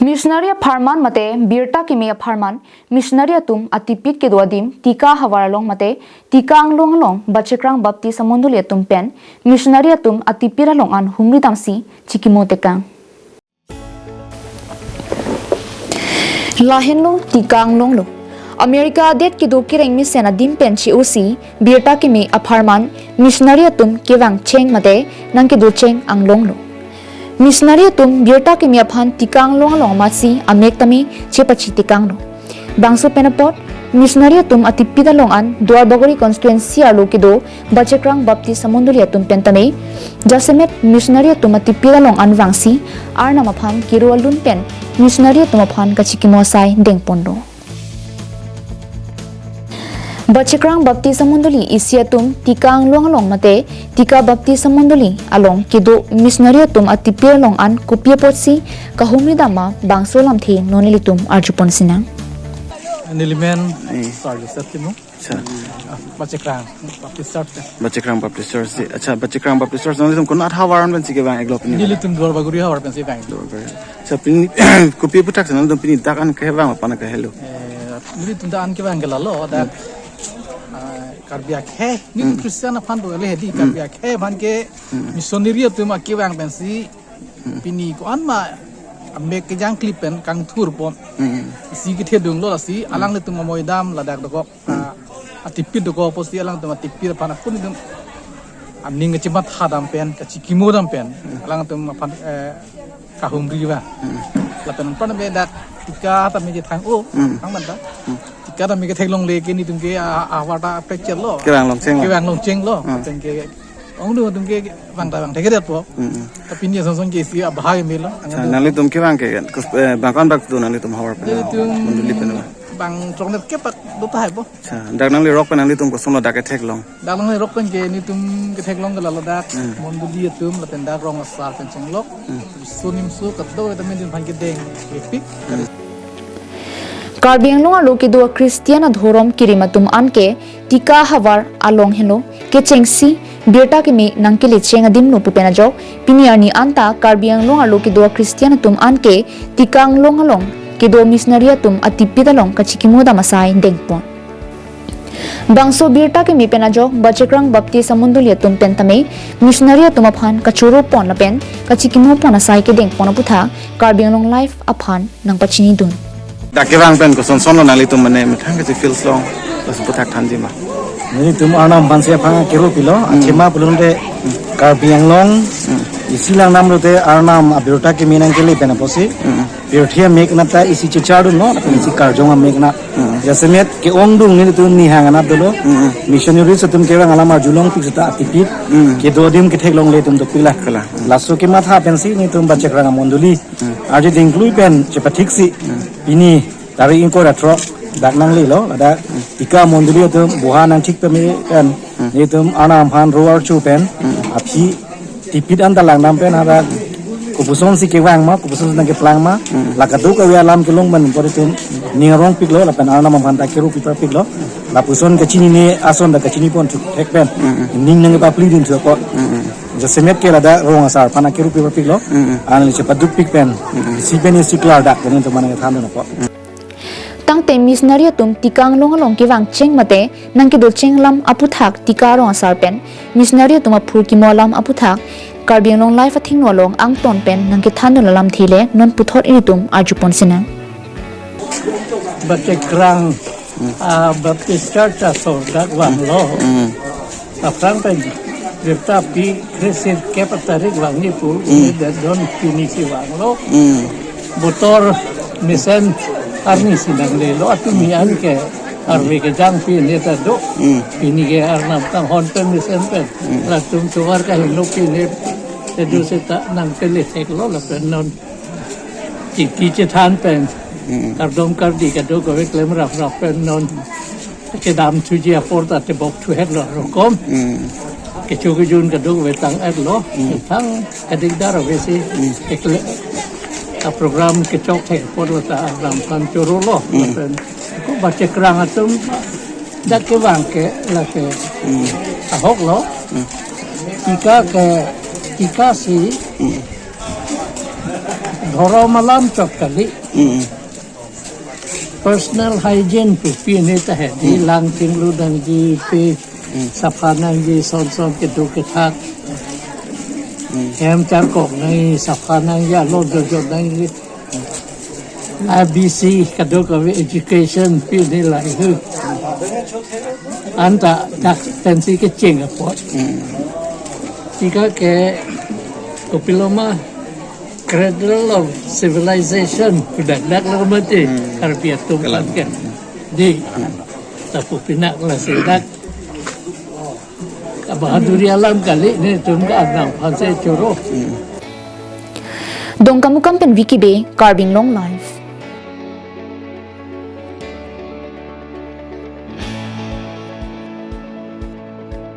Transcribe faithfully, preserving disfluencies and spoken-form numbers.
Missionary apharman mate birta keme apharman missionary atum atipit kedo adim tika havar along mate tika anglong along Bachekrang Baptist amondoli atum pen missionary atum atipit along an humri damsi chikimo tekang. Lahenlo tika anglonglo. America adet kedo kereng mesen adim pen che-osi birta keme apharman missionary atum kevangcheng mate nangkedocheng anglonglo. Missionary atum birta keme aphan tika anglong along amatsi amek tame chepachi tekanglo. Bangso pen apot missionary atum atipit along an Duarbagori constituency arlo kedo Bachekrang Baptist amondoli atum pen tame jasemet missionary atum atipit along an vangsi Arnam aphan kero alun pen missionary atum aphan kachikimo asai dengponlo. Bachekrang Baptist amondoli isi atum tika anglong along mate tika Baptist amondoli along kedo missionary atum atipit along an kopi apotsi kahumri dam ma bangso alamthe non ilitum arjupon sinang. Nelimen Eh. Sar Joseph Timung. Acha. Ah, Bachekrang Baptist Church. Bachekrang Baptist Church si. Acha, Bachekrang Baptist Church nanglitum konat havar an pensi kevang, eglo pini? Nelitum Duarbagori havar pensi vang. Duarbagori. Acha, pini kopi aphuthak si nanglitum pini dak an kevang aphan kehelo? Eh, nelitum dak an kevang ke lalo, dak, Hmm. ah, Karbi akhei, nelitum Hmm. Christian aphan do le hedi, Hmm. Karbi akhei aphan ke Hmm. missionary atum akevang pensi Hmm. pini ko-an ma amek kejang klip pen kangthurpon. Hmm. Isi kethedunglo, lasi Hmm. alanglitum amoi dam ladak dokok. Hmm. Ah, atipit dokok apotsi alangtum atipit aphan akun itum aning kachimatha dam pen, kachikimo dam pen. Hmm. Alangtum aphan, eh, kahumri ba. Hmm. Lapen anpar be dak tika tame kethang o, Hmm. thang man ta. Hmm. Tika tame ketheklongle ke nelitum ke a, a, havar ta pekchelo. Kevang longchenglo. Kevang longchenglo. Hmm. Lapen ke ongdung atum ke vang ta vang thekthedetpo. Hmm. Tapi pini asonson ke isi abahai melo. Acha, nanglitum kevang ke kus-, eh, bangkon bak tu nanglitum havar pen? Nelitum mondoli pen ba? Bang chongnet ke pak do tahai po. Acha, dak nangli rok pen nanglitum kosonlo dak ketheklong? Dak nangli rok pen ke nelitum ketheklong ke lalo dak. Hmm. Mondoli atum lapen dak rong asar pen chenglok. Hmm. Sunim su kadokave tame nelitum aphan kedeng kepik. Hmm. Karbi Anglong arlo kedo Christian adhorom kerim atum anke tika havar along helo kechengsi birta keme nangkelecheng adimlo pu pen ajok pini arni anta Karbi Anglong arlo kedo Christian atum anke tika anglong along kedo missionary atum atipit along kachikimo dam asai dengpon. Bangso birta keme pen ajok Bachekrang Baptist amondoli atum pen tame missionary atum aphan kachoropon lapen kachikimopon asai kedengpon aputhak Karbi Anglong Live aphan nangpachinidun. Dak kevang pen kosonsonlo nanglitum mane methang kachifeels long, laso aputhak thanji ma? Nelitum Arnam aphansi aphan kero pilo, Hmm. athema pulote Hmm. Karbi Anglong Hmm. isi langnam lote Arnam abirta keme nangkele pen apotsi. Hmm. Pirthe amek nat ta isi chechardunlo, lapen isi karjong amek nat. Hmm. Jasemet ke-ongdung nelitum nihang anat dolo. Hmm. Missionaries atum kevang alam arjulongpik seta atipit. Hmm. Kedo adim ketheklongle atum dopikla. Kala. Hmm. Laso kematha pensi nelitum Bachekrang amondoli. Hmm. Arje dingklui pen chepathiksi. Hmm. Pini tarik ingkoi ra throk dak nanglelo, ladak Hmm. tika amondoli atum buha nangthik peme pen. Hmm. Nelitum Arnam aphan ro archo pen. Hmm. Aphi tipit anta langdam pen hadak kopusonsi kevang ma, kopusonsi nangkeplang ma, Hmm. la kadokave alam kelong pen pori atum ning arongpiklo, lapen Arnam aphan ta kero piparpiklo, lapuson kachinine ason ta kachinipon thukthek pen, Hmm. ning nangkepaplidun thukpo. Hmm. Jasemet ke ladak rong asar aphan kero piparpiklo, Hmm. anli chepadukpik pen, Hmm. isi pen isi klardak pen nelitum aphan nangkethandunpo. Tangte missionary atum tika anglong along kevangcheng mate nangkedocheng alam aputhak tika arong asar pen missionary atum aphurkimo alam aputhak Karbi Anglong Live athengno along angton pen nangkethandun alamthe le non puthot ilitum arjupon sinang. Bachekrang, ah, Baptist Church asor dak vanglo. Hmm. Aphrang pen birta pi kre sirkep atarik vangji pu, Hmm. ne dadon pini si vanglo. Hmm. Botor mesen arni si nanglelo, atumi anke arve kejang pine ta do. Hmm. Pini ke Arnam tanghon pen mesen pen. Hmm. Latum tovar kahingno pine ta do seta nangpele theklo lapen non chingki chethan pen. Hmm. Kardom kardi kadokave klem raphrap pen non kedam thuji apor ta tebok thuhetlo rokom. Hmm. Kecho kejun kadokave tang-etlo. Hmm. Thang kadikdar avesi Hmm. ekle a program kechokthek apor lo ta Arnam aphan chorolo. Hmm. Pen ko Bachekrang atum dak kevang ke lake Hmm. ahoklo. Hmm. Tika ke, tika si Hmm. Dhorom alam chot kali. Mm. Personal hygiene pu pini ta he. Di Mm. lang tinglu nangji pi Mm. sapha nangji son son kedo kethak. Mm. Hem charkok nangji sapha nangji alo jojo nangji. A B C kadokave education pini lahei hu. Anta dak pensi kecheng apot. Mm. Tika ke kopiloma cradle of civilization pu dak dak lo mati. Hmm. Karbi atum Kalang. Kan ke. Di. Hmm. Lapu pinak lasi dak. Kabahaduri alam kali netum ke anang phansi choro. Hmm. Dongkamukam pen Vicky Bey, Karbi Anglong Live.